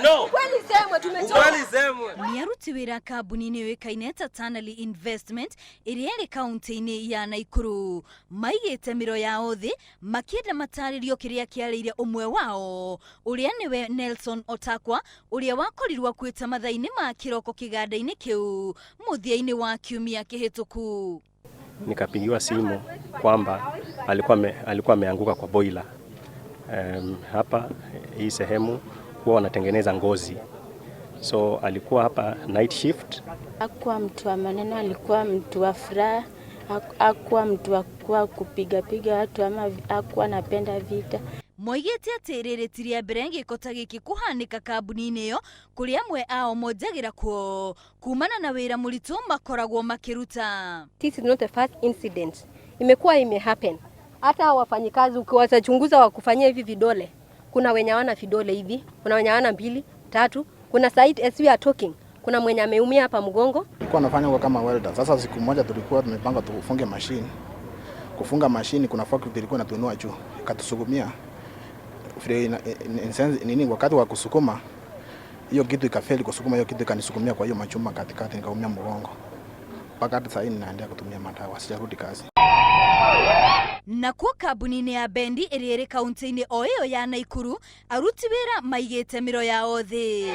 No. Kweli semwe tumechoka. Ukweli semwe. Nĩ aruti wĩra kambuni-inĩ yũĩkaine ta Tanali Investment ĩrĩa ĩrĩ kaunti-inĩ ya Naikuru maigĩte mĩro yao thĩ makĩenda matarĩrio kĩrĩa kĩarĩire ũmwe wao ũrĩa nĩwe Nelson Otakwa ũrĩa wakorirwo akuĩte mathaa-inĩ ma kĩroko kĩganda-inĩ kĩu mũthia-inĩ wa kiumia kĩhĩtũku. Nikapigiwa simu kwamba alikuwa ameanguka kwa boiler. Hapa hii sehemu huwa wanatengeneza ngozi, so alikuwa hapa night shift. Hakuwa mtu wa maneno, alikuwa mtu wa furaha, hakuwa mtu wa kuwa kupigapiga watu ama hakuwa anapenda vita. Moigĩte atĩ rĩrĩ ti rĩa mbere gĩko ta gĩkĩ kũhanĩka kambuni-inĩ ĩyo kũrĩa amwe ao monjagĩra kuo kumana na wĩra mũritũ makoragwo makĩruta. This is not the first incident. Imekuwa ime happen. Hata wafanyikazi ukiwachunguza wakufanyia hivi vidole, kuna wenye hawana vidole hivi, kuna wenye hawana mbili, tatu, kuna site as we are talking, kuna mwenye ameumia hapa mgongo. Nilikuwa nafanya kwa kama welder. Sasa siku moja tulikuwa tumepanga tufunge mashine. Kufunga mashine kuna forklift ilikuwa inatuinua juu, ikatusukumia. Vile nini wakati wa kusukuma hiyo kitu ikafeli kusukuma hiyo kitu ikanisukumia kwa hiyo machuma katikati, nikaumia mgongo. Mpaka hata sasa ninaendelea kutumia madawa, sijarudi kazi. Nakuo kambuni-inĩ ya Bendi ĩrĩa ĩrĩ kaunti-inĩ o ĩyo ya Naikuru aruti wĩra maigĩte mĩro yao thĩ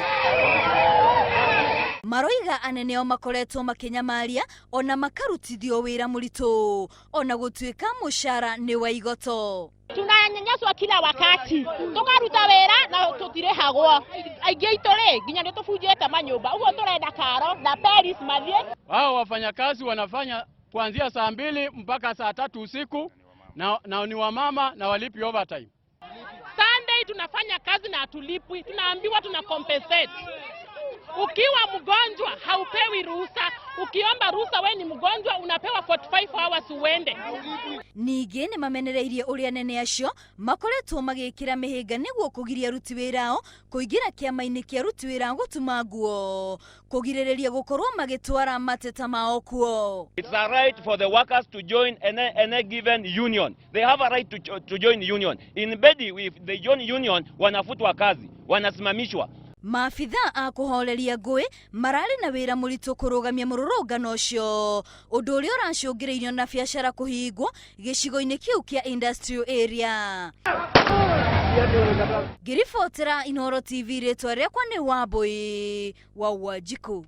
maroiga anene ao makoretwo makĩnyamaria ona makarutithio wĩra mũritũ ona gũtuĩka mũcara nĩ wa igoto. Tunanyanyaswa kila wakati, tukaruta wira na tutirihagwo. Aingĩ aitũ rĩ nginya nĩ tũbunjĩte manyũmba, ũguo tũrenda karo na Paris mathiĩ. Hao wafanyakazi wanafanya kuanzia saa 2 mpaka saa 3 usiku na ni wamama na walipi overtime. Sunday tunafanya kazi na hatulipwi, tunaambiwa tuna compensate. Ukiwa mgonjwa haupewi ruhusa, ukiomba ruhusa we ni mgonjwa unapewa 45 hours uende. Ningĩ nĩ mamenereirie ũrĩa anene acio makoretwo magĩkĩra mĩhĩnga nĩguo kũgiria aruti wĩra ao kũingĩra kĩama-inĩ kĩa aruti wĩra a gũtuma nguo kũgirĩrĩria gũkorwo magĩtwara mateta mao kuo. It's a right for the workers to join any given union. They have a right to join union. In Bedi, if they join union, wanafutwa kazi, wanasimamishwa. Maabitha a kũhoreria ngũĩ mararĩ na wĩra mũritũ kũrũgamia mũrũrũngano ũcio ũndũ ũrĩa ũracũngĩrĩirio na biacara kũhingwo gĩcigo-inĩ kĩu kĩa industrial area. Ngĩribotera Inooro TV rĩtwa rĩakwa nĩ Wambui wa Wanjikũ.